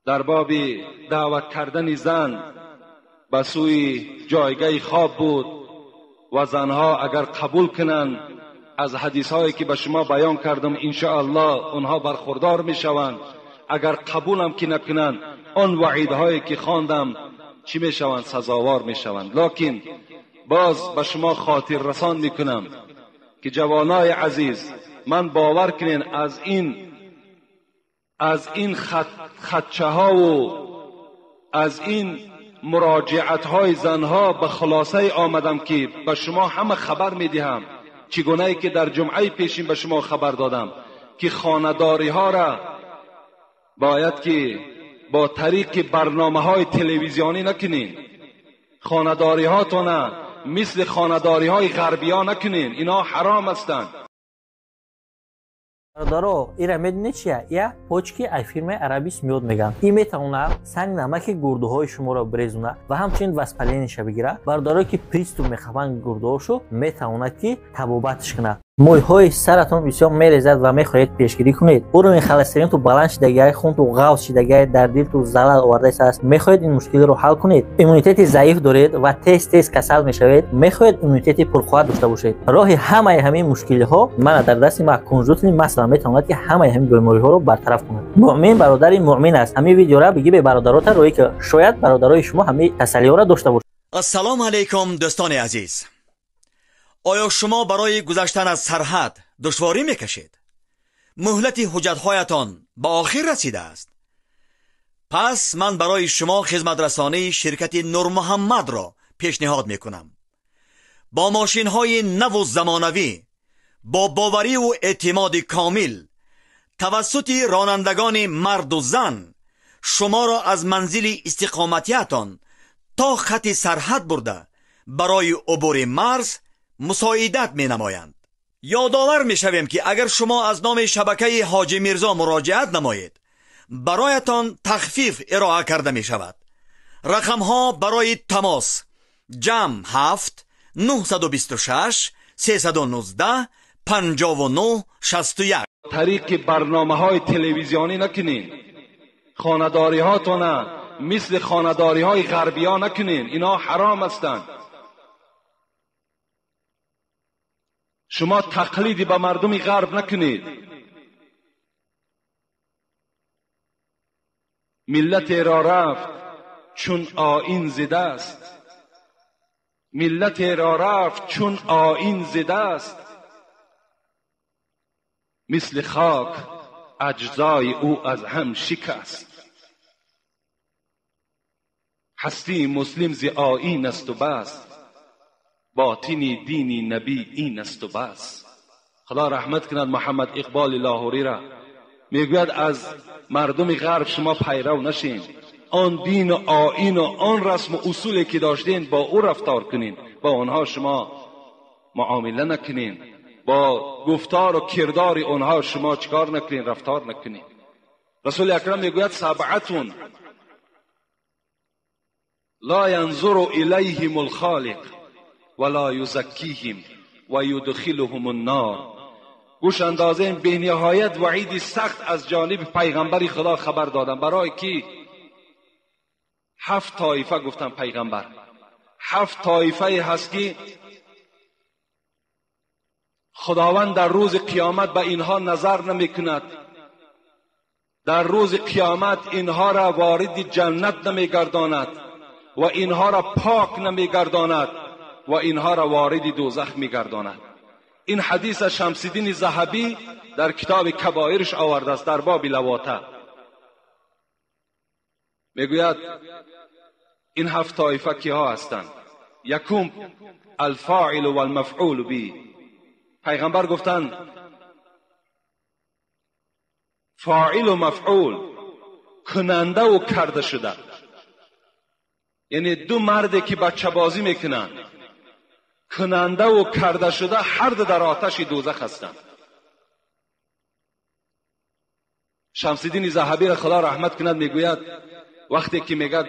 در باب دعوت کردن زن به سوی جایگاه خواب بود و زنها اگر قبول کنند از حدیث هایی که به شما بیان کردم انشاءالله اونها برخوردار میشوند. اگر قبول هم که نکنند آن وعیدهایی که خواندم چی میشوند؟ سزاوار میشوند. لکن باز به شما خاطر رسان میکنم که جوانای عزیز، من باور کنین از این خدچه ها و از این مراجعت های زنها به خلاصه آمدم که به شما همه خبر میدهم، چگونه ای که در جمعه پیشین به شما خبر دادم که خانه‌داری ها را باید که با طریق برنامه های تلویزیونی نکنین، خانه‌داری هاتون مثل خانه‌داری های غربی ها نکنین، اینا حرام هستند. Бародаро, ира медонед чия? Я почки ай фирмаи Арабис миёд мегӯянд. Ин метавонад санг намаки гурдуҳои шуморо бирезонад ва ҳамчунин воспалениеша бигирад. Бародарое ки приступ мехӯранд гурдуҳошо, метавонад ки табобатш кунад. Мӯйҳои саратон бисёр мерезад ва мехоҳед пешгирӣ кунед. Уровень холестеринту баланд шидагиай, хунту ғавз шидагиай, дар дилту залал овардааст. Мехоҳед ин мушкилиро ҳал кунед. Иммунитети заиф доред ва тез тез касал мешавед. Мехоҳед иммунитети пурқувват дошта бошед. Роҳи ҳамаи ҳамин мушкилиҳо мана дар дасти ма кунжутни масла метавонад ки ҳамаи ҳамин бемориҳоро бартараф кунад. Муъмин бародари муъмин аст. Ҳамин видеора бигӣ бе бародарота рӯй ки шояд бародарои шумо ҳамин касалиҳоро дошта бошанд. Ассалому алайкум дӯстони азиз. Оё шумо барои гузаштан аз сарҳад душворӣ мекашед? Муҳлати ҳуҷҷатҳоятон ба охир расидааст. Пас ман барои шумо хизматрасонии ширкати Нурмуҳаммадро пешниҳод мекунам. Бо мошинҳои наву замонавӣ, бо бовариву эътимоди комил, тавассути ронандагони марду зан шуморо аз манзили истиқоматиятон то хати сарҳад бурда барои убури марз мусоидат менамоянд. Ёдовар мешавем ки агар шумо аз номи шабакаи Ҳоҷи Мирзо муроҷиат намоед, бароятон тахфиф ироа карда мешавад. Рақамҳо барои тамос: ҷамъ 7 926 319 59 61. طریق برنامه های تلویزیونی نکنین، خانه‌داری هاتون مثل خانه‌داری های غربی ها نکنین، اینا حرام هستند. شما تقلیدی به مردم غرب نکنید. ملت را رفت چون آیین زده است، ملت را رفت چون آیین زده است، مثل خاک اجزای او از هم شکست. هستی مسلم ز آیین است و بس، باطنی دینی نبی این است و بس. خدا رحمت کند محمد اقبال لاهوری را. میگوید از مردم غرب شما پیرو نشین، آن دین و آیین و آن رسم و اصولی که داشتین با او رفتار کنین، با آنها شما معامله نکنین، با گفتار و کردار آنها شما چکار نکنین، رفتار نکنین. رسول اکرم میگوید سبعتون لا ینظر الیهم الخالق ولا یزکیهم و یدخلهم النار. گوش اندازه به نهایت وعید سخت از جانب پیغمبر خدا خبر دادم. برای کی؟ 7 طایفه گفتم پیغمبر، 7 طایفه هست که خداوند در روز قیامت به اینها نظر نمی کند، در روز قیامت اینها را وارد جنت نمی گرداند و اینها را پاک نمی گرداند و اینها را وارد دوزخ می گرداند. این حدیث شمس‌الدین ذهبی در کتاب کبائرش آورده است در باب لواطه. میگوید این 7 طایفه کیها هستند؟ یکم الفاعل والمفعول به. پیغمبر گفتند فاعل و مفعول، کننده و کرده شده، یعنی دو مردی که بچه بازی میکنند، کننده و کرده شده، هر دو در آتش دوزخ هستند. شمس‌الدین ذهبی را خدا رحمت کند میگوید وقتی که میگد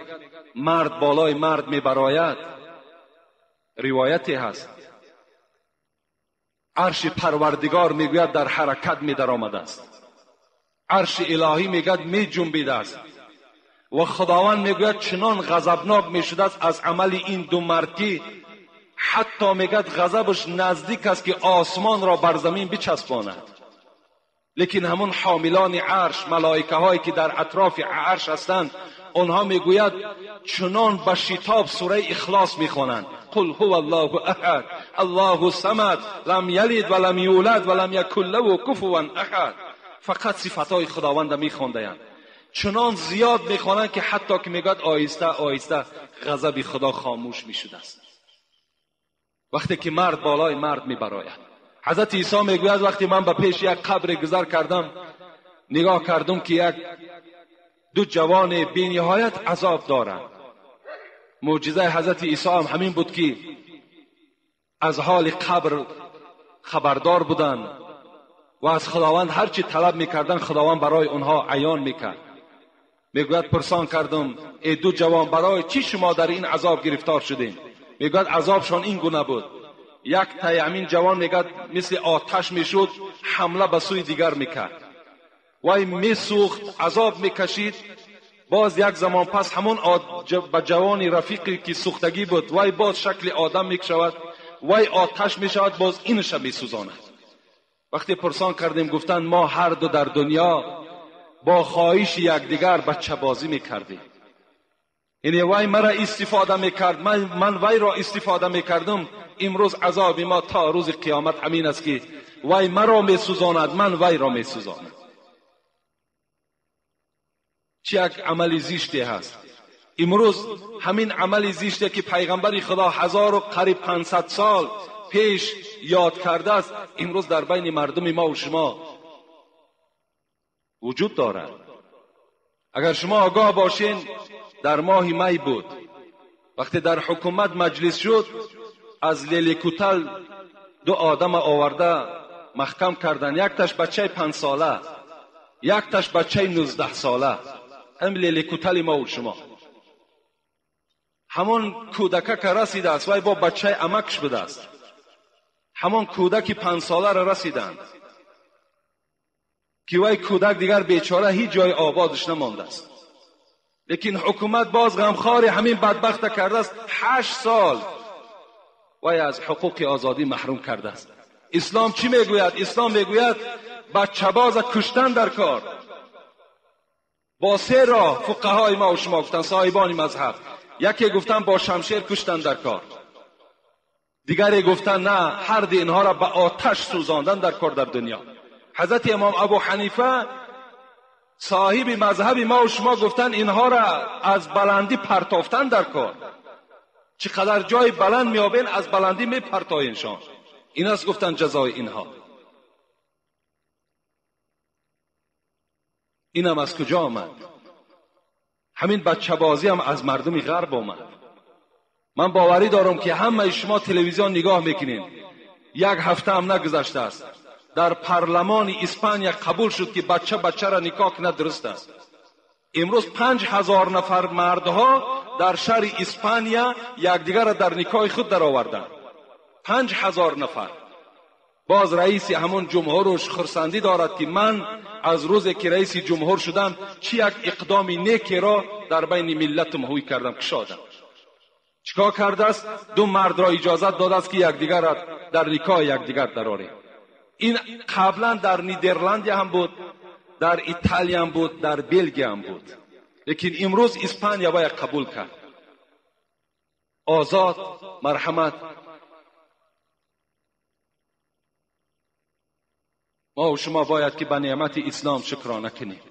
مرد بالای مرد میبراید، روایتی هست عرش پروردگار میگوید در حرکت میدرآمده است، عرش الهی میگد میجنبیده است. و خداوند میگوید چنان غضبناک میشده است از عمل این دو مرد که حتی میگوید غضبش نزدیک است که آسمان را بر زمین بچسباند. لیکن همون حاملان عرش، ملائکه هایی که در اطراف عرش هستند، آنها میگوید چنان به شتاب سوره اخلاص میخوانند: قل هو الله احد الله الصمد لم یلد ولم یولد ولم یکن له کفوا احد. فقط صفتهای خداوند میخواندند، چنان زیاد میخوانند که حتی که میگوید آهسته آهسته غضب خدا خاموش میشده است. وقتی که مرد بالای مرد میبراید، حضرت عیسی میگوید وقتی من به پیش یک قبر گذر کردم، نگاه کردم که یک دو جوان بی نهایت عذاب دارند. معجزه حضرت عیسی هم همین بود که از حال قبر خبردار بودند و از خداوند هرچی طلب میکردن خداوند برای آنها عیان میکرد. میگوید پرسان کردم ای دو جوان، برای چی شما در این عذاب گرفتار شدین؟ میگوید عذابشان این گونه بود: یک تای همین جوان میگوید مثل آتش میشد، حمله به سوی دیگر میکرد، وای میسوخت، عذاب میکشید. باز یک زمان پس همون به جوان رفیقی که سوختگی بود، وای باز شکل آدم میکشود، وای آتش میشود، باز اینش میسوزاند. وقتی پرسان کردیم گفتند ما هر دو در دنیا با خواهش یکدیگر بچه بازی میکردیم. یعنی وای مرا استفاده میکرد، من وای را استفاده میکردم. امروز عذاب ما تا روز قیامت همین است که وای مرا میسوزاند، من وای را میسوزاند. چه یک عمل زشتی هست. امروز همین عمل زشتی که پیغمبر خدا 1500 سال پیش یاد کرده است، امروز در بین مردم ما و شما وجود دارد. اگر شما آگاه باشین، در ماه می بود وقتی در حکومت مجلس شد، از لیلیکوتل دو آدم آورده محکم کردن، یک تاش بچه 5 ساله، یک تاش بچه 19 ساله. هم لیلیکوتل ما و شما همون کودکه که رسیده است، وای با بچه عمکش بوده است، همون کودک 5 ساله را رسیدند که وای کودک دیگر بیچاره هیچ جای آبادش نمانده است. لیکن حکومت باز غمخوار همین بدبخت کرده است، 8 سال وای از حقوق آزادی محروم کرده است. اسلام چی میگوید؟ اسلام میگوید بچه باز کشتن در کار. با 3 راه فقهای ما و شما گفتن، صاحبان مذهب. یکی گفتن با شمشیر کشتن در کار، دیگری گفتن نه، هر دو اینها را به آتش سوزاندن در کار در دنیا. حضرت امام ابو حنیفه صاحب مذهب ما و شما گفتن اینها را از بلندی پرتافتن در کار. چقدر جای بلند میابین از بلندی میپرتاینشان. این است گفتن جزای اینها. اینم از کجا آمد؟ همین بچه بازی هم از مردم غرب آمد. من باوری دارم که همه شما تلویزیون نگاه میکنین، یک هفته هم نگذشته است در پارلمان اسپانیا قبول شد که بچه بچه را نکاح کند درست است. امروز 5000 نفر مردها در شهر اسپانیا یکدیگر را در نکاح خود درآوردند. 5000 نفر. باز رئیس همون جمهورش خرسندی دارد که من از روزی که رئیس جمهور شدم چی یک اقدام نیکی را در بین ملت مهوی کردم کشادم. چیکار کرده است؟ 2 مرد را اجازت داده است که یکدیگر را در نکاح یکدیگر درآوریم. این قبلا در نیدرلند هم بود، در ایتالیا هم بود، در بلژیک هم بود، لیکن امروز اسپانیا باید قبول کرد. آزاد، مرحمت. ما و شما باید که به نعمت اسلام شکرانه کنیم.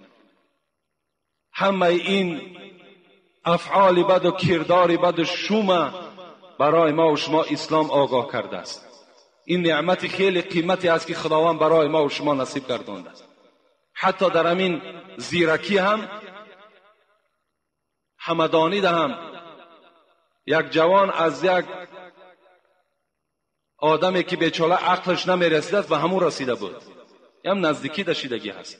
همه این افعال بد و کردار بد و شوم برای ما و شما اسلام آگاه کرده است. این نعمت خیلی قیمتی است که خداوند برای ما و شما نصیب گردانده است. حتی در همین زیرکی هم، همدانی هم، یک جوان از یک آدمی که بیچاره عقلش نمیرسیده است به همون رسیده بود. هم نزدیکی دشیدگی هست.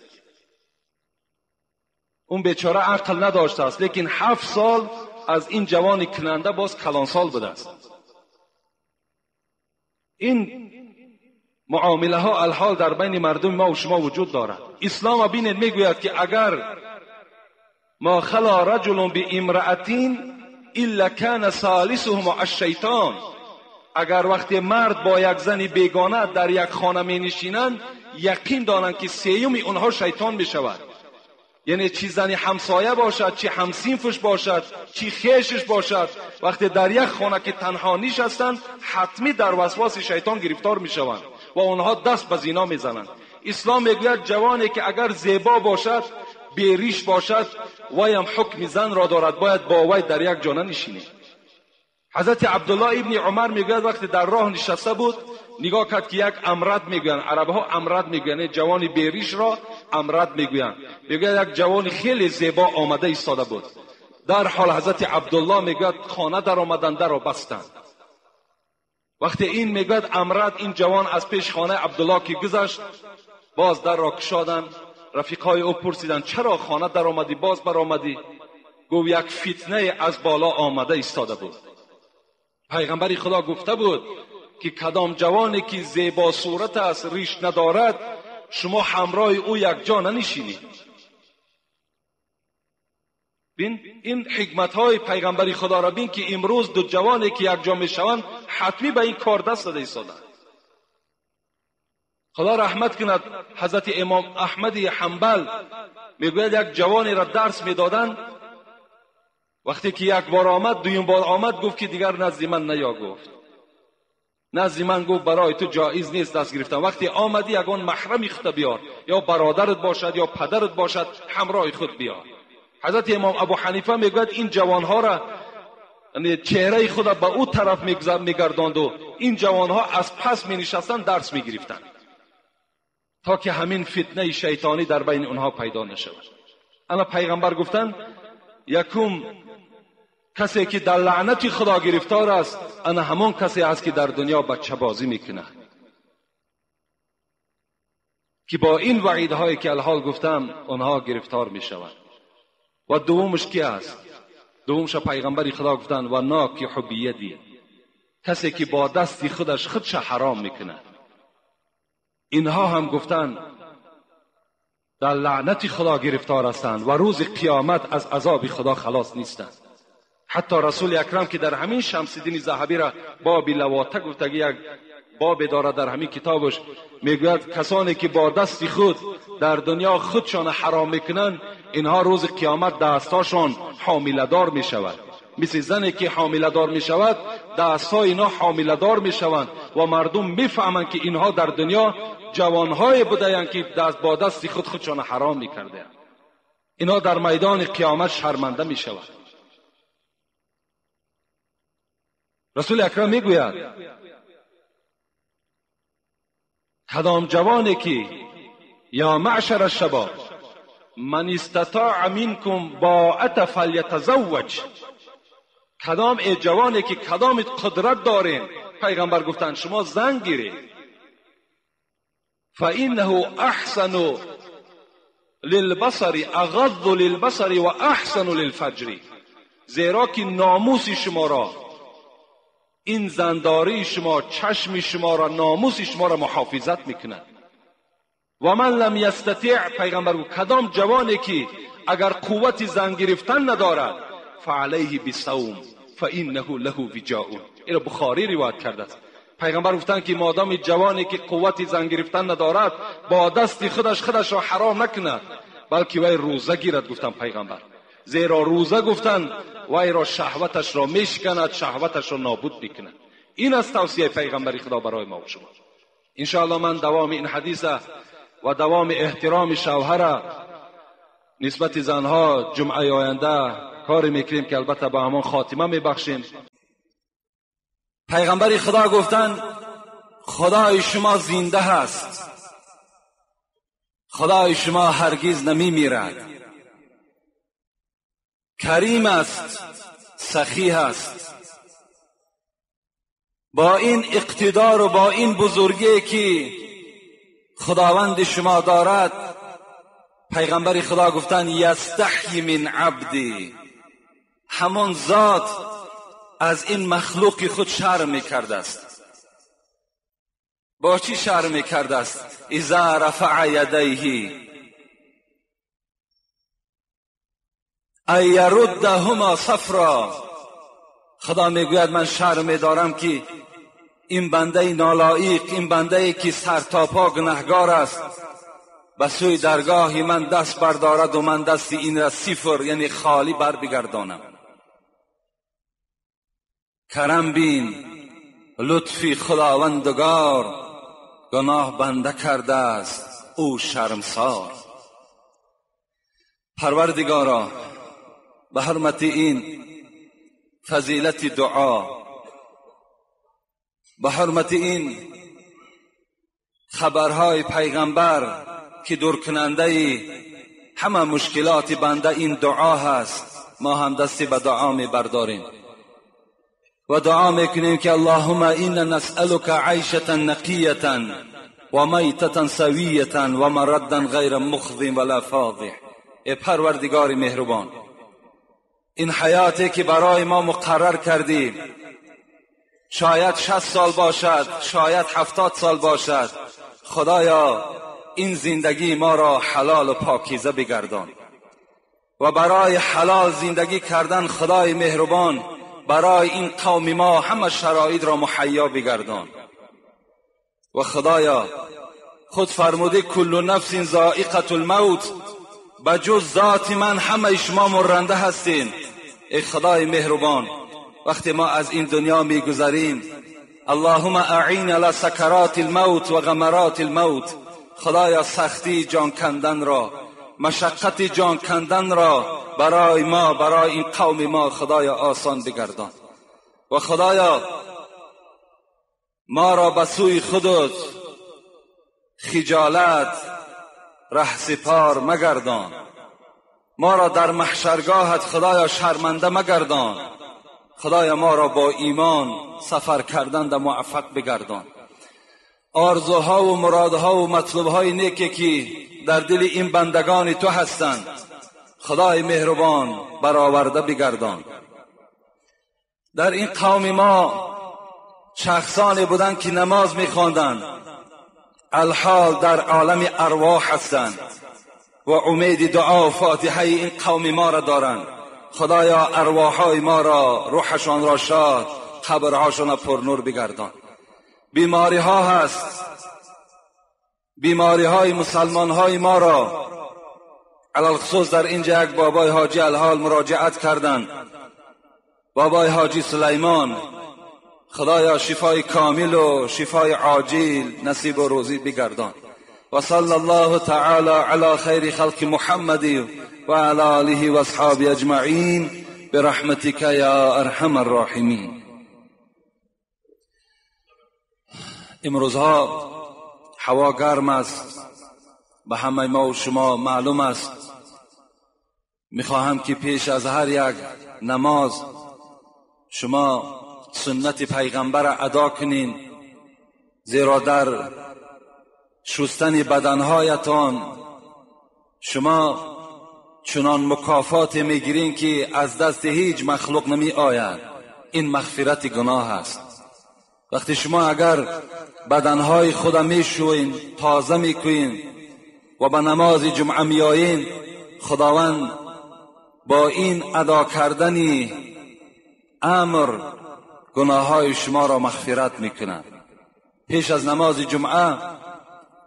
اون بیچاره عقل نداشته است، لیکن 7 سال از این جوان کننده باز کلانسال بوده است. این معامله ها الحال در بین مردم ما و شما وجود دارد. اسلام بینید میگوید که اگر ما خلا رجل بامرأة الا كان ثالثهما الشیطان. اگر وقتی مرد با یک زن بیگانه در یک خانه می نشینند، یقین دانند که سیوم اونها شیطان می شود. یعنی چی زن همسایه باشد، چی همصنفش باشد، چی خیشش باشد، وقتی در یک خانه که تنها نشستند، حتمی در وسواس شیطان گرفتار می شوند و آنها دست به زنا می زنند. اسلام میگوید جوانی که اگر زیبا باشد، بیریش باشد، وی هم حکم زن را دارد، باید با وی در یک جا نشینی. حضرت عبدالله ابن عمر میگوید وقتی در راه نشسته بود، نگاه کرد که یک امرد میگویند، عرب ها امرد میگویند، جوان بیریش را امرد میگویند. میگوید یک جوان خیلی زیبا آمده ایستاده بود. در حال حضرت عبدالله میگوید خانه در آمدن، در را بستند. وقتی این میگوید امرد، این جوان از پیش خانه عبدالله که گذشت، باز در را کشادند. رفیقای او پرسیدند چرا خانه در آمدی، باز بر آمدی؟ گفت یک فتنه از بالا آمده ایستاده بود. پیغمبر خدا گفته بود که کدام جوانی که زیبا صورت است، ریش ندارد، شما همراه او یک جا ننشینید. بین این حکمت های پیغمبر خدا را بین که امروز دو جوانی که یک جا میشوند حتمی به این کار دست داده ایستادند. خدا رحمت کند حضرت امام احمد حنبل میگوید یک جوانی را درس میدادند، وقتی که یک بار آمد، دویم بار آمد، گفت که دیگر نزد من نیا. گفت نزد من، گفت برای تو جایز نیست دست گرفتن. وقتی آمدی یگان محرمی خود بیار، یا برادرت باشد یا پدرت باشد، همراه خود بیار. حضرت امام ابو حنیفه میگوید این جوانها را چهره خود به او طرف میگرداند و این جوانها از پس می نشستند درس می گرفتند تا که همین فتنه شیطانی در بین اونها پیدا نشود. اما پیغمبر گفتن یکم کسی که در لعنت خدا گرفتار است، انا همان کسی است که در دنیا بچه بازی میکنه، که با این وعیدهایی که الحال گفتم آنها گرفتار میشوند. و دومش کی است؟ دومش پیغمبر خدا گفتن و ناکح بیدی، کسی که با دستی خودش خودش حرام میکنه. اینها هم گفتن در لعنت خدا گرفتار هستند و روز قیامت از عذاب خدا خلاص نیستند. حتی رسول اکرم که در همین شمس الدین ذهبی را باب لواطه گفتگی یک باب داره در همین کتابش، میگوید کسانی که با دست خود در دنیا خودشان حرام میکنند، اینها روز قیامت دستاشان حامله دار میشود. مثل زنی که حامله دار میشود، دستهای اینا حامله دار میشوند و مردم میفهمند که اینها در دنیا جوانهای بودند که دست با دست خود خودشان حرام میکردند. اینها در میدان قیامت شرمنده میشوند. رسول اکرم میگوید کدام جوانی که یا معشر الشباب من استطاع منکم باءة فلیتزوج، کدام ای جوانی که کدام قدرت دارین، پیغمبر گفتن شما زن گیرید، فانه احسن للبصر اغض للبصر و احسن للفجر، زیرا که ناموس شما را، این زنداری شما، چشم شما را، ناموس شما را محافظت میکند. و من لم یستطیع، پیغمبر گفت کدام جوانی که اگر قوت زن گرفتن ندارد، فعلیه بالصوم فانه له وجاء. این بخاری روایت کرده است. پیغمبر گفتند که مادام جوانی که قوت زن گرفتن ندارد با دست خودش خودش را حرام نکند، بلکه وی روزه گیرد. گفتن پیغمبر زیرا روزه گفتن وی را شهوتش را میشکند، شهوتش را نابود میکند. این از توصیه پیغمبر خدا برای ما و شما. انشاءالله من دوام این حدیث و دوام احترام شوهر نسبت زنها جمعه آینده کار میکنیم که البته به همان خاتمه میبخشیم. پیغمبر خدا گفتن خدای شما زنده هست، خدای شما هرگز نمیمیرد، کریم است، سخی است. با این اقتدار و با این بزرگی که خداوند شما دارد، پیغمبر خدا گفتن یستحی من عبدی، همان ذات از این مخلوق خود شرم میکرده است. با چی شرم میکرده است؟ اذا رفع یدیه، ان یردهما صفرا. خدا میگوید من شرم میدارم که این بنده نالایق، این بنده که سر تا پا گنهگار است، به سوی درگاه من دست بردارد و من دست این را صفر یعنی خالی بر بگردانم. کرم بین لطفی خداوندگار، گناه بنده کرده است او شرمسار. پروردگارا، به حرمت این فضیلت دعا، به حرمت این خبرهای پیغمبر که دورکننده همه مشکلات بنده این دعا هست، ما هم دستی به دعا می برداریم و دعا میکنیم که اللهم اینا نسألک عیشة نقیة و میتة سویة و مردا غیر مخز ولا فاضح. ای پروردگار مهربان، این حیاتی که برای ما مقرر کردی، شاید 60 سال باشد، شاید 70 سال باشد، خدایا این زندگی ما را حلال و پاکیزه بگردان و برای حلال زندگی کردن خدای مهربان برای این قوم ما همه شرایط را مهیا بگردان. و خدایا خود فرموده کل نفس ذائقة الموت، بجز ذات من همه شما مرنده هستین. ای خدای مهربان، وقتی ما از این دنیا میگذریم، اللهم اعین علی سکرات الموت و غمرات الموت، خدایا سختی جان کندن را، مشقت جان کندن را برای ما، برای این قوم ما خدایا آسان بگردان. و خدایا ما را به سوی خودت خجالت رهسپار مگردان، ما را در محشرگاهت خدایا شرمنده مگردان، خدایا ما را با ایمان سفر کردن در موفق بگردان. آرزوها و مرادها و مطلوبهای نیکی که در دل این بندگان تو هستند، خدای مهربان برآورده بگردان. در این قوم ما شخصانی بودند که نماز میخواندند، الحال در عالم ارواح هستند و امید دعا و فاتحه این قوم ما را دارند. خدایا ارواحهای ما را، روحشان را شاد، قبرهاشان را پرنور بگردان. بیماری ها هست، بیماری های مسلمان های ما را، علی‌الخصوص در اینجا یک بابای حاجی الحال مراجعت کردند، بابای حاجی سلیمان، خدایا شفای کامل و شفای عاجل نصیب و روزی بگردان. و صلی الله تعالی علی خیر خلق محمد و علی آله و اصحابه اجمعین برحمتک یا ارحم الراحمین. امروزها هوا گرم است، به همه ما و شما معلوم است. میخواهم که پیش از هر یک نماز شما سنت پیغمبر ادا کنین، زیرا در شستن بدنهایتان شما چنان مکافات میگیرین که از دست هیچ مخلوق نمی آید. این مغفرت گناه است. وقتی شما اگر بدنهای خود میشوین، تازه میکنین و به نماز جمعه میآیین، خداوند با این ادا کردن امر گناههای شما را مغفرت میکند. پیش از نماز جمعه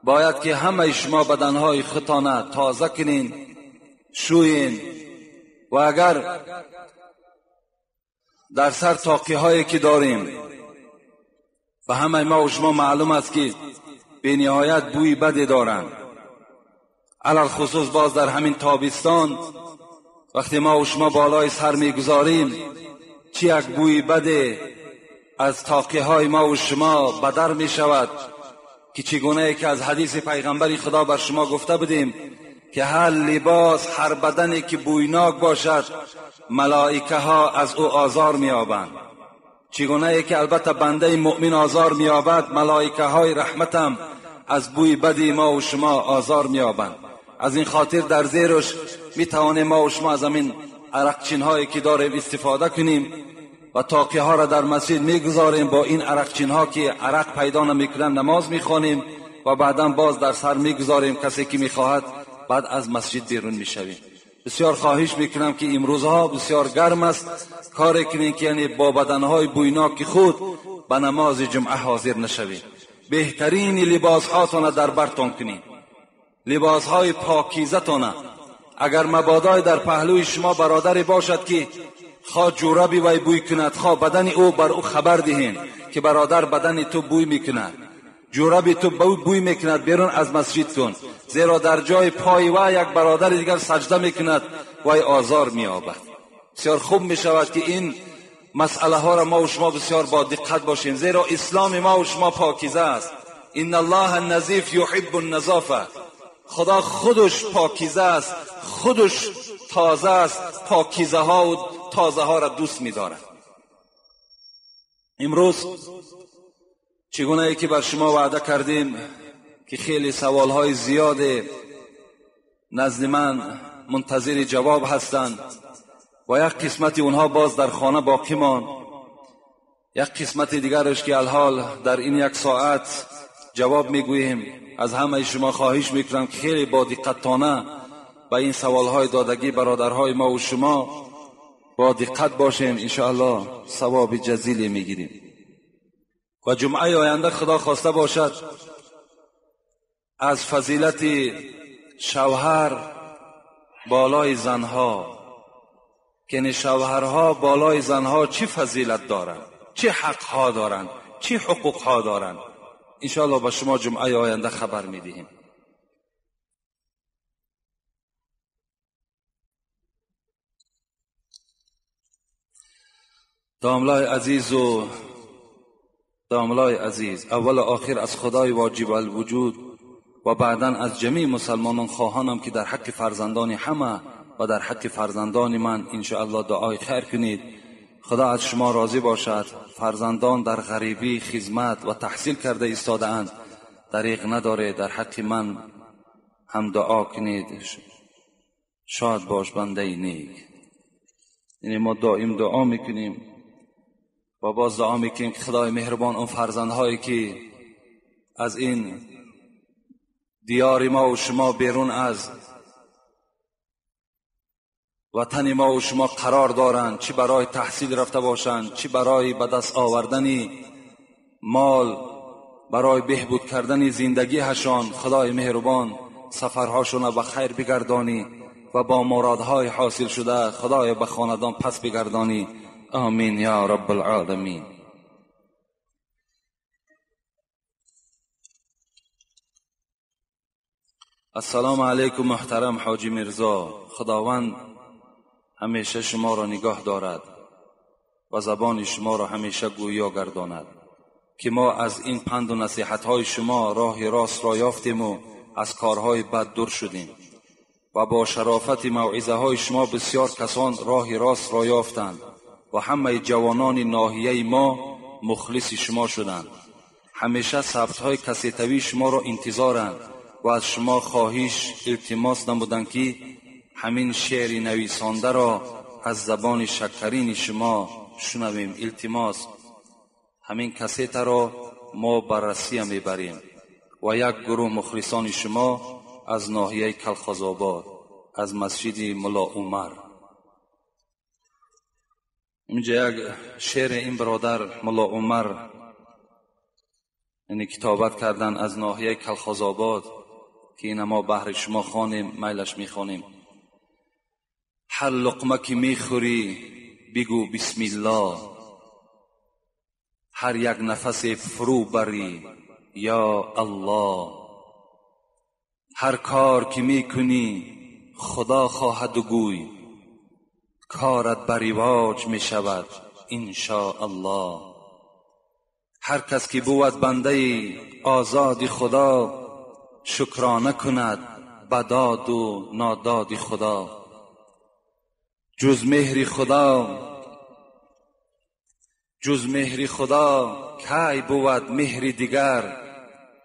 باید که همه شما بدنهای خودتان تازه کنین، شوین، و اگر در سر تاقی هایی که داریم، به همه ما و شما معلوم است که به نهایت بوی بدی دارند، علی‌الخصوص باز در همین تابستان وقتی ما و شما بالای سر میگذاریم، چی یک بوی بده از تاقی های ما و شما بدر می شود که چگونه که از حدیث پیغمبر خدا بر شما گفته بودیم که هر لباس، هر بدنی که بویناک باشد، ملائکه ها از او آزار می‌یابند. چگونه که البته بنده مؤمن آزار می‌یابد، ملائکه های رحمتم از بوی بدی ما و شما آزار می‌یابند. از این خاطر در زیرش می‌توانیم ما و شما از همین عرقچین هایی که داریم استفاده کنیم و تاقی ها را در مسجد میگذاریم. با این عرقچین ها که عرق پیدا نمیکنن نماز میخوانیم و بعدا باز در سر میگذاریم. کسی که میخواهد بعد از مسجد بیرون میشویم. بسیار خواهش میکنم که امروزها بسیار گرم است، کار کنین که یعنی با بدنهای بویناک خود به نماز جمعه حاضر نشوید. بهترین لباس هاتان در برتان کنید، لباس های پاکیزه تانه. اگر مبادای در پهلوی شما برادری باشد که خواه جورابی وی بوی کند، خواه بدن او، بر او خبر دهین که برادر بدن تو بوی میکند، جورابی تو بوی میکند، بیرون از مسجد کن، زیرا در جای پای وی یک برادر دیگر سجده میکند، وی آزار مییابد. بسیار خوب میشود که این مسئله ها را ما و شما بسیار با دقت باشیم، زیرا اسلام ما و شما پاکیزه است. ان الله نظیف یحب النظافه. خدا خودش پاکیزه است، خودش تازه است، پاکیزه ها و تازه ها را دوست می‌دارد. امروز چگونه ای که بر شما وعده کردیم که خیلی سوال های زیاد نزد من منتظر جواب هستند و یک قسمت اونها باز در خانه باقی ماند، یک قسمت دیگرش که الحال در این یک ساعت جواب میگوییم. از همه شما خواهش میکنم که خیلی با دقتانه به این سوالهای دادگی برادرهای ما و شما با دقت باشیم، انشاءالله ثواب جزیلی میگیریم. و جمعه آینده خدا خواسته باشد از فضیلت شوهر بالای زنها، که شوهرها بالای زنها چی فضیلت دارند، چه حقها دارند، چه حقوقها دارند، انشاءالله با شما جمعه آینده خبر میدهیم. داملای عزیز و داملای عزیز، اول و آخر از خدای واجب الوجود و بعدا از جمیع مسلمانان خواهانم که در حق فرزندان همه و در حق فرزندان من انشاءالله دعای خیر کنید. خدا از شما راضی باشد. فرزندان در غریبی خدمت و تحصیل کرده ایستاده اند، دریغ نداره، در حق من هم دعا کنید. شاد باش بنده نیک. یعنی ما دائم دعا میکنیم و باز دعا میکنیم که خدای مهربان اون فرزندهایی که از این دیار ما و شما بیرون از وطن ما و شما قرار دارند، چی برای تحصیل رفته باشند، چی برای به دست آوردن مال، برای بهبود کردن زندگی هشان، خدای مهربان سفرهاشون به خیر بگردانی و با مرادهای حاصل شده خدای به خاندان پس بگردانی. آمین یا رب العالمین. السلام علیکم محترم حاجی میرزا، خداوند همیشه شما را نگاه دارد و زبان شما را همیشه گویا گرداند که ما از این پند و نصیحت‌های شما راه راست را یافتیم و از کارهای بد دور شدیم و با شرافت موعظه های شما بسیار کسان راه راست را یافتند و همه جوانان ناحیه ما مخلص شما شدند. همیشه ثبت های کسیتوی شما را انتظارند و از شما خواهش التماس نمودند که همین شعر نویسانده را از زبان شکرین شما شنویم. التماس همین کسیت را ما بررسی میبریم و یک گروه مخلصان شما از ناحیه کلخازآباد از مسجد ملا عمر. اینجا یک شعر این برادر ملا عمر یعنی کتابت کردن از ناحیه کلخازآباد که این ما بهر شما خوانیم، میلش میخوانیم. هر لقمه که میخوری بگو بسم الله، هر یک نفس فرو بری یا الله، هر کار که میکنی خدا خواهد و گوی، کارت بر رواج میشود ان شاء الله. هر کس که بود بنده آزاد خدا، شکرانه کند بداد و ناداد خدا. جز مهر خدا، جز مهر خدا کی بود مهر دیگر،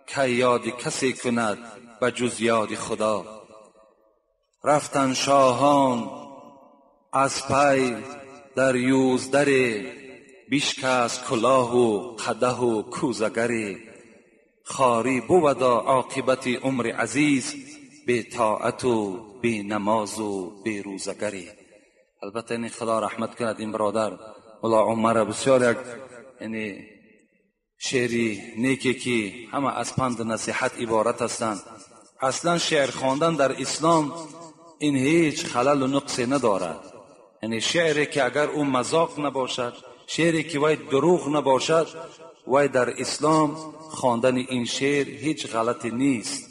کی یاد کسی کند به جز یاد خدا. رفتن شاهان از پی در یوزدر، بشکست کلاه و قدح و کوزگری. خاری بود عاقبت عمر عزیز، بی طاعت و بی نماز و بی روزگری. البته این خدا رحمت کند این برادر ملا عمر بسیار یک یعنی شعری نیکی که همه از پند نصیحت عبارت هستند. اصلا شعر خواندن در اسلام این هیچ خلل و نقصی ندارد. یعنی شعری که اگر او مذاق نباشد، شعری که وای دروغ نباشد، وای در اسلام خواندن این شعر هیچ غلطی نیست.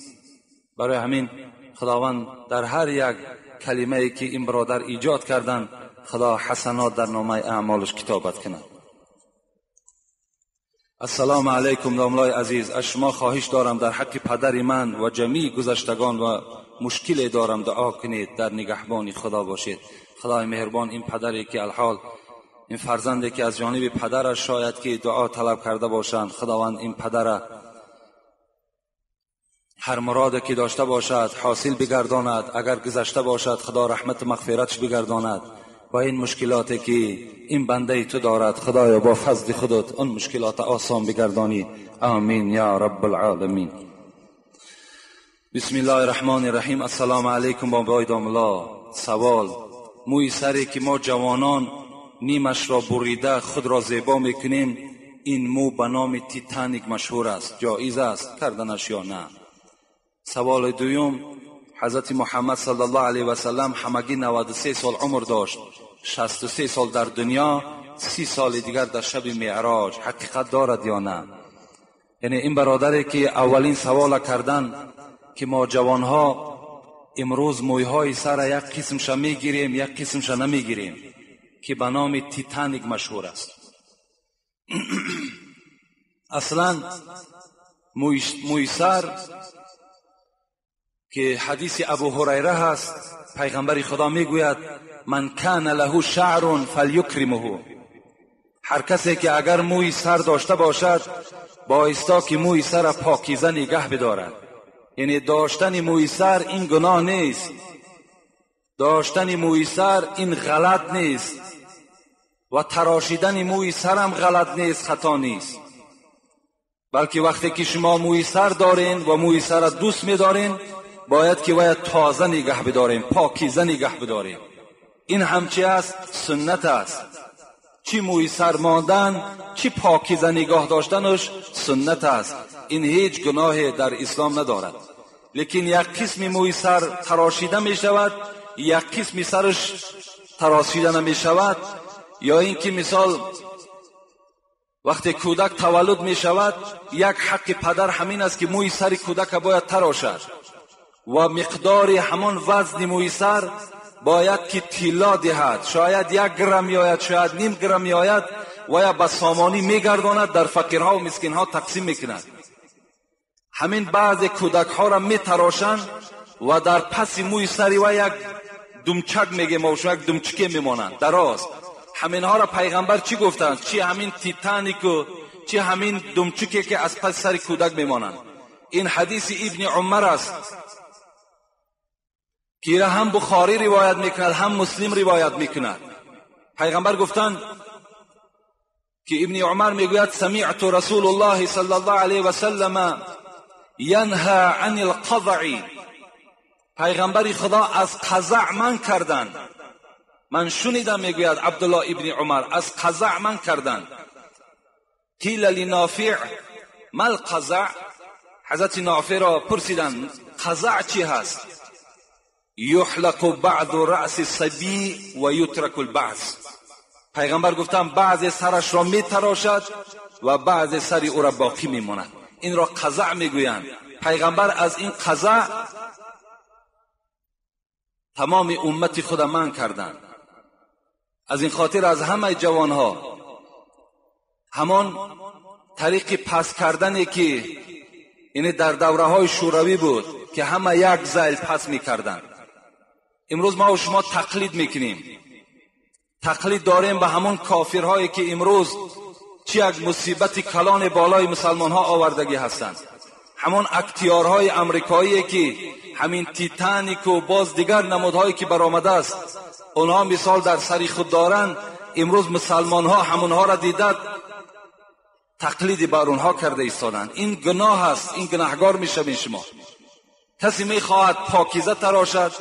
برای همین خداوند در هر یک کلمه ای که این برادر ایجاد کردن، خدا حسنات در نامه اعمالش کتابت کند. السلام علیکم داملای عزیز، از شما خواهش دارم در حق پدر من و جمیع گذشتگان و مشکل دارم دعا کنید، در نگهبانی خدا باشید. خدای مهربان این پدری که الحال این فرزندی که از جانب پدرش شاید که دعا طلب کرده باشند، خداوند این پدر هر مراد که داشته باشد حاصل بگرداند، اگر گذشته باشد خدا رحمت و مغفرتش بگرداند و این مشکلاتی که این بنده تو دارد خدایا با فضل خودت اون مشکلات آسان بگردانی. آمین یا رب العالمین. بسم الله الرحمن الرحیم. السلام علیکم بابای داملا. سوال: موی سری که ما جوانان نیمش را بریده خود را زیبا میکنیم، این مو به نام تیتانیک مشهور است، جایز است کردنش یا نه؟ سوال دوم: حضرت محمد صلی الله علیه و سلم همگی 93 سال عمر داشت، 63 سال در دنیا، 30 سال دیگر در شب معراج، حقیقت دارد یا نه؟ یعنی این برادری که اولین سوال کردن که ما جوانها امروز مویهای سر یک قسمش میگیریم یک قسمش نمیگیریم که به نام تیتانیک مشهور است. اصلا موی سر که حدیث ابو هریره هست، پیغمبر خدا میگوید من کان له شعر فلیکرمه، هر کسی که اگر موی سر داشته باشد بایستا که موی سر پاکیزه نگه بدارد. یعنی داشتن موی سر این گناه نیست، داشتن موی سر این غلط نیست و تراشیدن موی سر هم غلط نیست، خطا نیست، بلکه وقتی که شما موی سر دارین و موی سر دوست میدارین باید که باید تازه نگه بداریم، پاکیزه نگه بداریم. این همچی است، سنت است. چی موی سر ماندن چی پاکیزه نگاه داشتنش سنت است، این هیچ گناه در اسلام ندارد. لیکن یک قسم موی سر تراشیده می شود، یک قسم سرش تراشیده نمی شود. یا اینکه مثال وقتی کودک تولد می شود، یک حق پدر همین است که موی سر کودک باید تراشد و مقدار همان وزن موی سر باید که طلا دهد، شاید 1 گرم میآید، شاید نیم گرم میآید و یا به سامانی میگرداند، در فقیرها و مسکینها تقسیم میکند. همین بعض کودک ها را میتراشند و در پس موی سری و یک دمچک میگه و یک دمچکه میمانند دراز. همین ها را پیغمبر چی گفتند؟ چی همین تیتانیک و چی همین دمچکه که از پس سر کودک میمانند. این حدیث ابن عمر است که هم بخاری روایت میکند هم مسلم روایت میکند. پیغمبر گفتند که ابن عمر میگوید سمعت رسول الله صلی الله علیه و سلم ینها عن القضع. پیغمبر خدا از قضع من کردند. من شنیدم میگوید عبدالله ابن عمر از قضع من کردند. قیل لنافع ما القضع؟ حضرت نافع را پرسیدند قضع چی هست؟ یحلق بعض رأس الصبی و یترک البعض. پیغمبر گفتند بعض سرش را میتراشد و بعض سر او را باقی میماند. این را قضع میگویند. پیغمبر از این قضع تمام امت خود من کردند. از این خاطر از همه جوانها همان طریق پس کردنی که یعنی در دوره های شوروی بود که همه یک زیل پس میکردند، امروز ما و شما تقلید میکنیم. تقلید داریم به همان کافرهایی که امروز چی یک مصیبت کلان بالای مسلمان ها آوردگی هستند. همان اکتیارهای امریکایی که همین تیتانیک و باز دیگر نمودهایی که برآمده است اونها مثال در سری خود دارند، امروز مسلمان ها همونها را دیدند تقلید بر اونها کرده ایستادند. این گناه است، این گناهگار میشوین شما. کسی میخواهد پاکیزه تراشد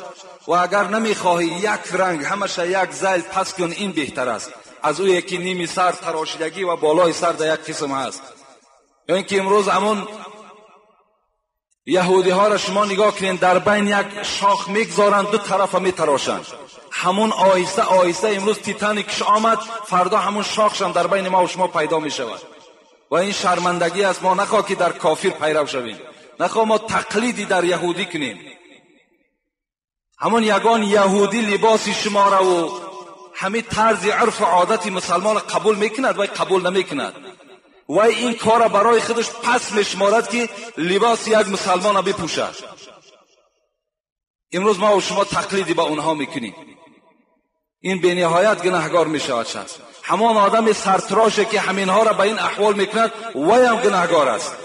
و اگر نمیخواهی یک رنگ همشه یک زیل پس کن، این بهتر است از او یکی نیمی سر تراشیدگی و بالای سر در یک قسم هست. یا اینکه امروز همون یهودی ها را شما نگاه کنین، در بین یک شاخ میگذارند، دو طرف میتراشند. همون آهسته آهسته امروز تیتانیکش آمد، فردا همون شاخش هم در بین ما و شما پیدا میشود. و این شرمندگی است. ما نخواه که در کافر پیرو شویم، نخواه ما تقلیدی در یهودی کنیم. همون یگان یهودی لباس شما را و همه طرز عرف و عادت مسلمان قبول میکند و قبول نمیکند و این کار برای خودش پس میشمارد که لباس یک مسلمان را بپوشد. امروز ما و شما تقلیدی با اونها میکنیم. این به نهایت گناهگار میشود شخص. همان آدم سرتراشه که همینها را به این احوال میکند وی هم گناهگار است.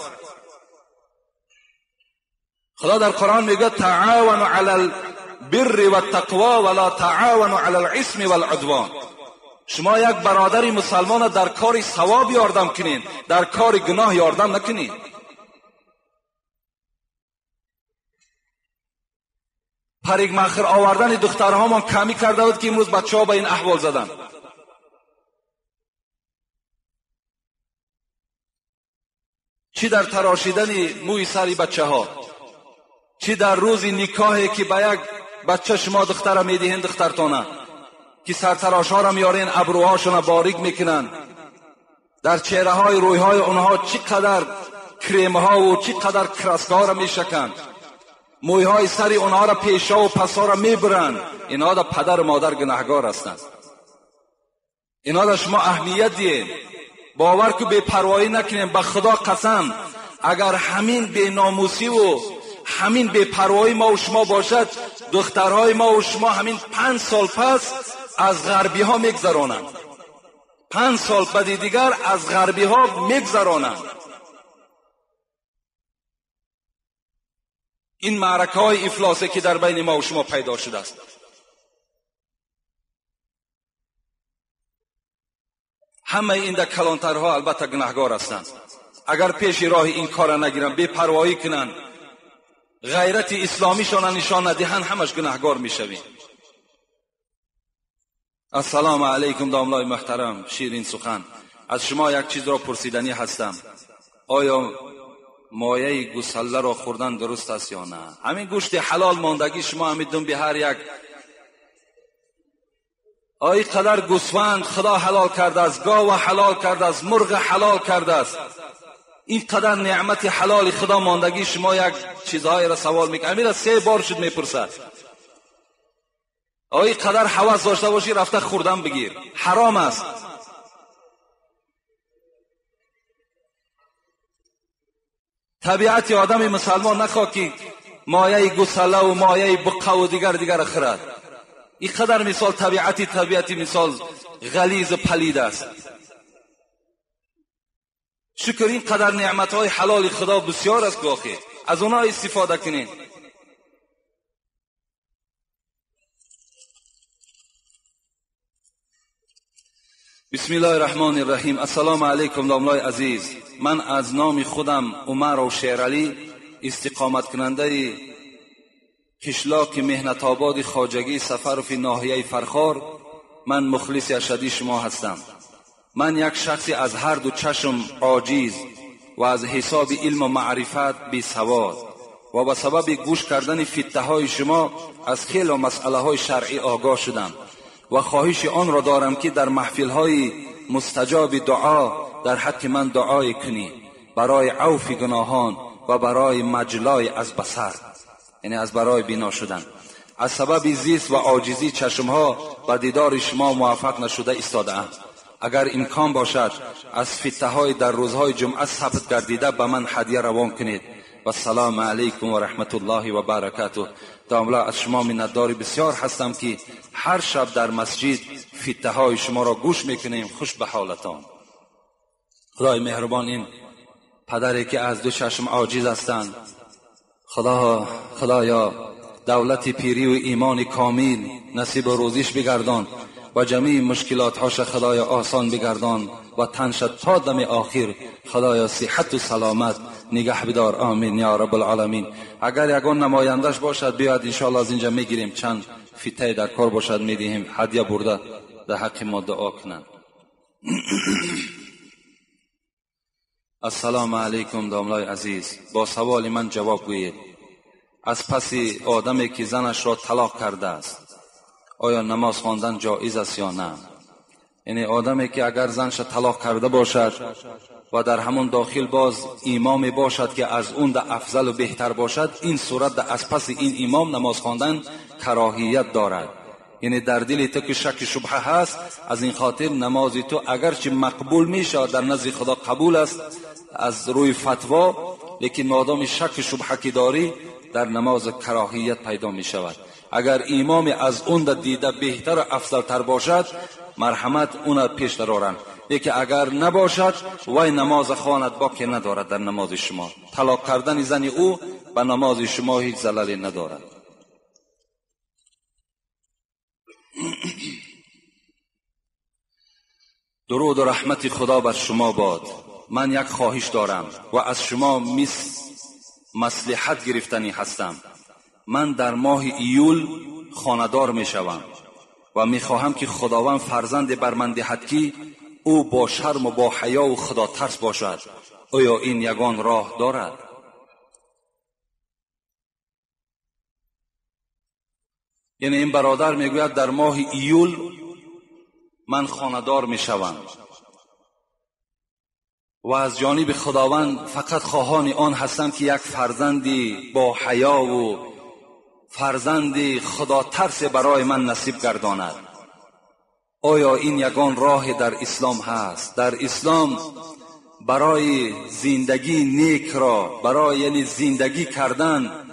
خدا در قرآن میگه تعاونوا علی البر والتقوا ولا تعاونوا علی الاثم والعدوان. شما یک برادر مسلمان در کار ثواب یاردم کنین، در کار گناه یاردم نکنین. پریگ مخر آوردن دخترهامان کمی کرده بود که امروز بچه ها به این احوال زدن. چی در تراشیدن موی سری بچه ها، چی در روز نکاحی که به یک بچه شما دختر میدهین، دخترتانه که سرتراش ها را میارین، ابروهاشون را باریک میکنن، در چهره های روی های اونها چی قدر کریم ها و چی قدر کراسک ها را میشکن، موی های سری اونها را پیشا و پسا را میبرن. اینها در پدر و مادر گناهگار هستند. اینها در شما اهمیت دیین. باور که بی پروایی نکنیم. به خدا قسم اگر همین بی ناموسی و همین بی پروایی ما و شما باشد، دخترهای ما و شما همین 5 سال پس از غربی ها میگذرانند. 5 سال بعد دیگر از غربی ها میگذرانند. این معرکه های افلاسه که در بین ما و شما پیدا شده است. همه این در کلانترها البته گناهگار هستند. اگر پیش راه این کار نگیرند، بی پروایی کنند، غیرت اسلامیشان نشان ندهند، همش گناهگار میشویم. السلام علیکم داملای محترم شیرین سخن، از شما یک چیز را پرسیدنی هستم. آیا مایه گوساله را خوردن درست است یا نه؟ همین گوشت حلال ماندگی شما همیدون به هر یک آی قدر گوسفند خدا حلال کرده است، گاو حلال کرده است، مرغ حلال کرده است. این قدر نعمت حلال خدا ماندگی شما یک چیزهای را سوال میکنه. امیر 3 بار شد میپرسد. آی قدر حواس داشته باشی رفته خوردن بگیر، حرام است. طبیعت آدم مسلمان نخواه که مایه گوساله و مایه بقه و دیگر خرد. این قدر مثال طبیعتی مثال غلیظ و پلید است. شکر این قدر نعمتهای حلال خدا بسیار است که از اونها استفاده کنین. بسم الله الرحمن الرحیم. السلام علیکم داملای عزیز، من از نام خودم عمر و شیرعلی، استقامت کننده قشلاق مهنت آباد خواجگی سفر فی ناحیه فرخار، من مخلص اشدی شما هستم. من یک شخصی از هر دو چشم عاجز و از حساب علم و معرفت بی سواد و به سبب گوش کردن فتنه های شما از خیلی مسئله های شرعی آگاه شدم و خواهش آن را دارم که در محفل های مستجاب دعا در حق من دعای کنی برای عفو گناهان و برای مجلای از بصر، یعنی از برای بینا شدن. از سبب زیست و عاجزی چشمها به دیدار شما موفق نشده ایستاده ام. اگر امکان باشد از فتنه های در روزهای جمعه ثبت گردیده به من هدیه روان کنید. و السلام علیکم و رحمت الله و برکاته. داملا از شما منتدار بسیار هستم که هر شب در مسجد فتنه های شما را گوش میکنیم. خوش به حالتان. خدای مهربان این پدری که از دو چشم عاجز هستند، خدایا دولت پیری و ایمان کامل نصیب روزیش بگردان و جمیع مشکلات هاش خدایا آسان بگردان و تنش تا دم آخر خدایا صحت و سلامت نگه بدار. آمین یا رب العالمین. اگر یگان نمایندش باشد بیاید انشاءالله از اینجا میگیریم، چند فیته در کار باشد میدهیم، هدیه برده در حق ما دعا کنند. السلام علیکم داملای عزیز، با سوال من جواب گویید. از پس آدمی که زنش را طلاق کرده است آیا نماز خواندن جایز است یا نه؟ یعنی آدمی که اگر زنش طلاق کرده باشد و در همون داخل باز امام باشد که از اون ده افضل و بهتر باشد، این صورت ده از پس این امام نماز خواندن کراهیت دارد. یعنی در دل تو که شک شبهه هست، از این خاطر نماز تو اگرچه مقبول میشه در نزد خدا قبول است از روی فتوا، لیکن مادام شک شبهه که داری در نماز کراهیت پیدا می شود. اگر امام از اون دیده بهتر و افضل تر باشد مرحمت اون پیش درارند، لیکن اگر نباشد وای نماز خواند باکی ندارد در نماز شما. طلاق کردن زن او به نماز شما هیچ زللی ندارد. درود و رحمت خدا بر شما باد. من یک خواهش دارم و از شما مصلحت گرفتنی هستم. من در ماه ایول خانه‌دار می شوم و می خواهم که خداوند فرزند بر من دهد که او با شرم و با حیا و خدا ترس باشد. آیا این یگان راه دارد؟ یعنی این برادر میگوید در ماه ایول من خانه‌دار می شوم و از جانب خداوند فقط خواهان آن هستم که یک فرزندی با حیا و فرزندی خدا ترس برای من نصیب گرداند. آیا این یگان راه در اسلام هست؟ در اسلام برای زندگی نیک را، برای یعنی زندگی کردن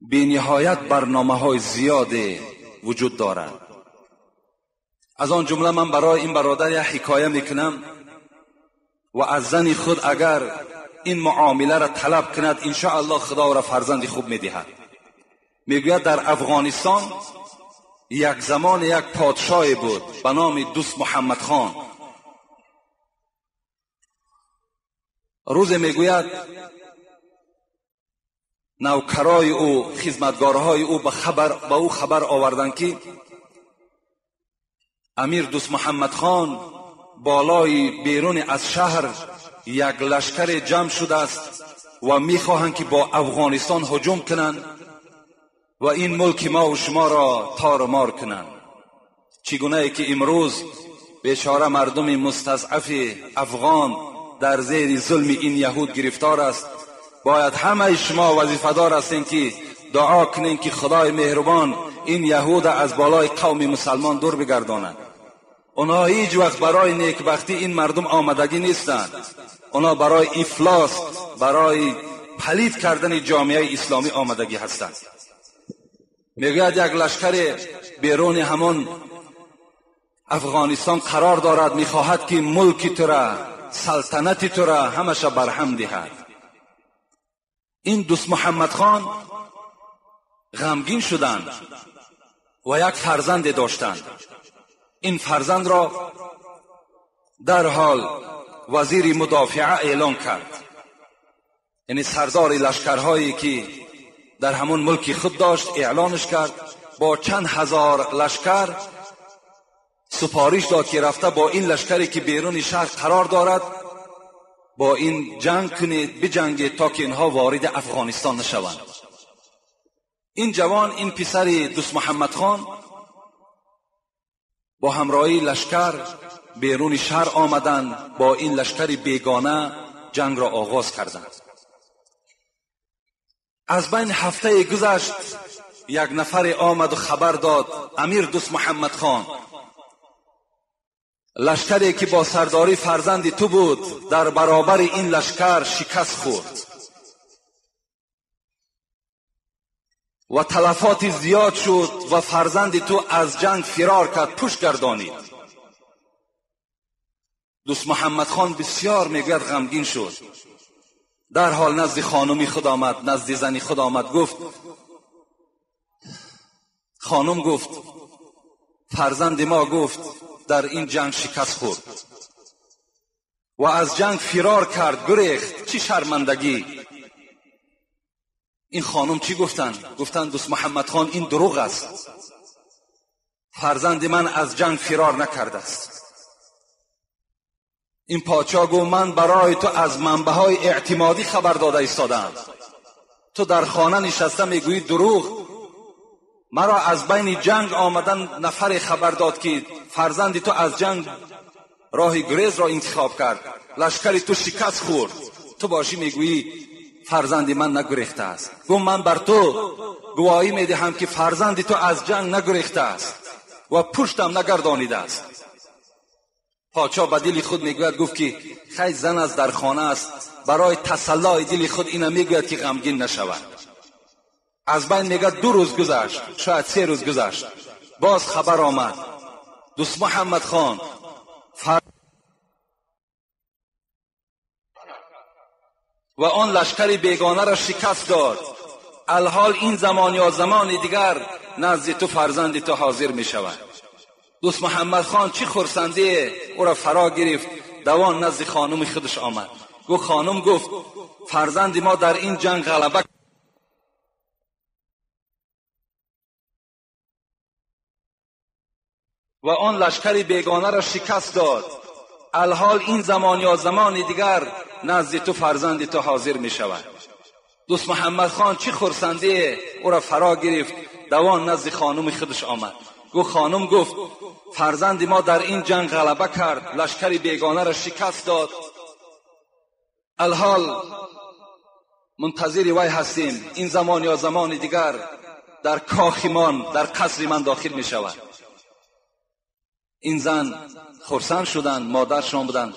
بی نهایت برنامه های زیاد وجود دارد. از آن جمله من برای این برادر یک حکایه میکنم و از زن خود اگر این معامله را طلب کند انشاءالله خدا را فرزند خوب میدهد. میگوید در افغانستان یک زمان یک پادشاهی بود به نام دوست محمد خان. روز میگوید نوکرای او، خدمتگارهای او به او خبر آوردند که امیر دوست محمد خان بالای بیرون از شهر یک لشکر جمع شده است و میخواهند که با افغانستان هجوم کنند و این ملک ما و شما را تار و مار کنند. چگونه ای که امروز بیچاره مردم مستضعف افغان در زیر ظلم این یهود گرفتار است، باید همه شما وظیفه دار هستین که دعا کنین که خدای مهربان این یهود از بالای قوم مسلمان دور بگرداند. اونها هیچ وقت برای نیکبختی این مردم آمدگی نیستند. اونها برای افلاس، برای پلید کردن جامعه اسلامی آمدگی هستند. میگوید یک لشکر بیرون همان افغانستان قرار دارد، میخواهد که ملک تو را، سلطنت تو را همش برهم دهد. این دوست محمد خان غمگین شدند و یک فرزند داشتند. این فرزند را در حال وزیر مدافعه اعلان کرد، یعنی سردار لشکرهایی که در همون ملک خود داشت اعلانش کرد. با چند هزار لشکر سپارش داد که رفته با این لشکری که بیرون شهر قرار دارد با این جنگ کنید، بجنگید تا که اینها وارد افغانستان نشوند. این جوان، این پسر دوست محمد خان با همراهی لشکر بیرون شهر آمدند، با این لشکر بیگانه جنگ را آغاز کردند. از بین هفته گذشت، یک نفر آمد و خبر داد امیر دوست محمد خان، لشکری که با سرداری فرزند تو بود در برابر این لشکر شکست خورد و تلفات زیاد شد و فرزند تو از جنگ فرار کرد، پشت گردانید. دوست محمد خان بسیار میگوید غمگین شد. در حال نزد خانمی خود آمد، نزد زنی خود آمد، گفت خانم، گفت فرزند ما گفت در این جنگ شکست خورد و از جنگ فرار کرد، گریخت، چی چی شرمندگی. این خانم چی گفتن؟ گفتن دوست محمد خان این دروغ است، فرزند من از جنگ فرار نکرده است. این پادشاه گفت من برای تو از منبع‌های اعتمادی خبر داده ایستادم، تو در خانه نشسته میگویی دروغ. مرا از بین جنگ آمدن نفر خبر داد که فرزند تو از جنگ راه گریز را انتخاب کرد، لشکر تو شکست خورد، تو باشی میگویی فرزند من نگریخته است. گفت من بر تو گواهی میدهم که فرزند تو از جنگ نگریخته است و پشتم نگردانیده است. پادشاه به دل خود میگوید، گفت که خیلی زن از در خانه است، برای تسلای دل خود اینا میگوید که غمگین نشود. از بین میگه 2 روز گذشت، شاید 3 روز گذشت، باز خبر آمد دوست محمد خان و آن لشکر بیگانه را شکست داد. الحال این زمان یا زمان دیگر نزد تو فرزند تو حاضر می شود. دوست محمد خان چی خرسندی او را فرا گرفت، دوان نزد خانم خودش آمد. گفت خانم، گفت فرزند ما در این جنگ غلبه و آن لشکر بیگانه را شکست داد. الحال این زمان یا زمان دیگر نزد تو فرزند تو حاضر می شود. دوست محمد خان چی خرسندی او را فرا گرفت، دوان نزد خانم خودش آمد. گفت خانم، گفت فرزند ما در این جنگ غلبه کرد، لشکر بیگانه را شکست داد. الحال منتظر وی هستیم، این زمان یا زمان دیگر در کاخ من، در قصر من داخل می شود. این زن خرسند شدند، مادرشان بودند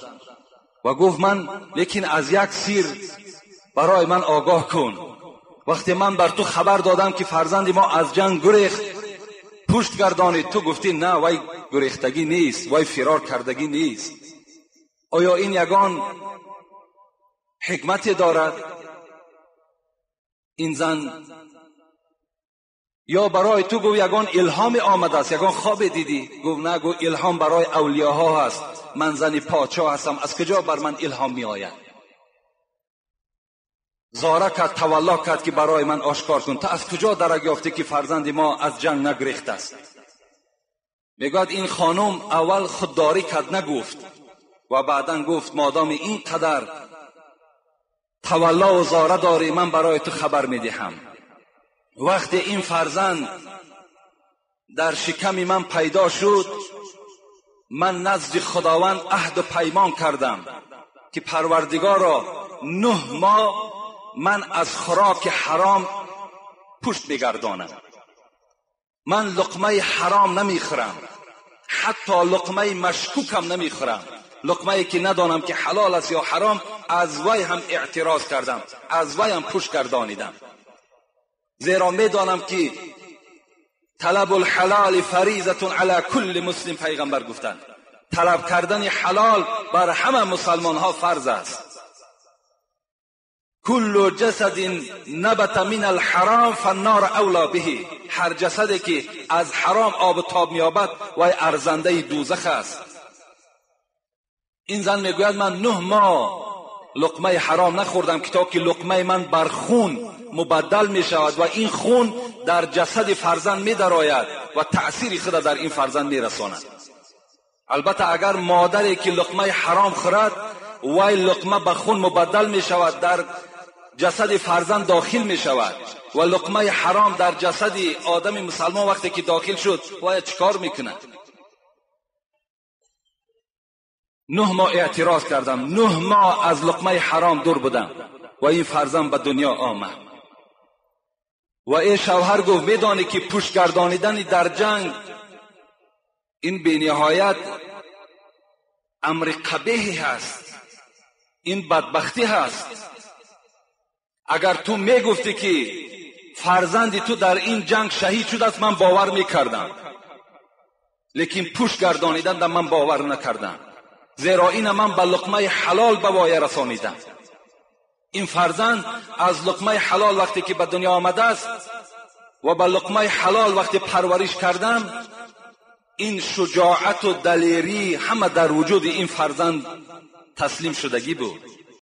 و گفت من لیکن از یک سیر برای من آگاه کن. وقتی من بر تو خبر دادم که فرزند ما از جنگ گریخت، پشت گردانید، تو گفتی نه وی گریختگی نیست، وی فرار کردگی نیست. آیا این یگان حکمت دارد؟ این زن یا برای تو گفت یگان الهام آمده است، یگان خواب دیدی؟ گفت نه، گفت الهام برای اولیاها هست، من زن پادشاه هستم، از کجا بر من الهام می آید؟ زاره کرد، تولا کرد که برای من آشکار کن، تا از کجا درک یافته که فرزند ما از جنگ نگریخته است؟ میگوید این خانم اول خودداری کرد، نگفت، و بعدا گفت مادام این قدر تولا و زاره داری، من برای تو خبر میدهم. وقتی این فرزند در شکم من پیدا شد، من نزد خداوند عهد و پیمان کردم که پروردگارا 9 ماه من از خوراک حرام پشت بگردانم، من لقمه حرام نمیخورم، حتی لقمه مشکوکم نمیخورم، لقمه که ندانم که حلال است یا حرام، از وی هم اعتراض کردم، از وی هم پشت گردانیدم، زیرا میدانم که طلب الحلال فریضة علی کل مسلم. پیغمبر گفتند طلب کردن حلال بر همه مسلمان ها فرض است. کل جسد نبت من الحرام فالنار اولا به. هر جسدی که از حرام آب و تاب می‌یابد وی ارزنده دوزخ است. این زن میگوید من 9 ماه لقمه حرام نخوردم که تا که لقمه من بر خون مبدل می شود و این خون در جسد فرزند می درآید و تأثیر خود در این فرزند می رساند. البته اگر مادری که لقمه حرام خورد وی لقمه به خون مبدل می شود، در جسد فرزند داخل می شود و لقمه حرام در جسد آدم مسلمان وقتی که داخل شد وی چیکار میکند؟ 9 ماه اعتراض کردم، 9 ماه از لقمه حرام دور بودم و این فرزند به دنیا آمد. و ای شوهر گفت میدانی که پشت گردانیدن در جنگ این بی نهایت امر قبیحی هست، این بدبختی هست. اگر تو میگفتی که فرزند تو در این جنگ شهید شده است من باور میکردم، لیکن پشت گردانیدن در من باور نکردم، زیرا این من به لقمه حلال به وایه رسانیدم. این فرزند از لقمه حلال وقتی که به دنیا آمده است و به لقمه حلال وقتی پرورش کردم، این شجاعت و دلیری همه در وجود این فرزند تسلیم شدگی بود.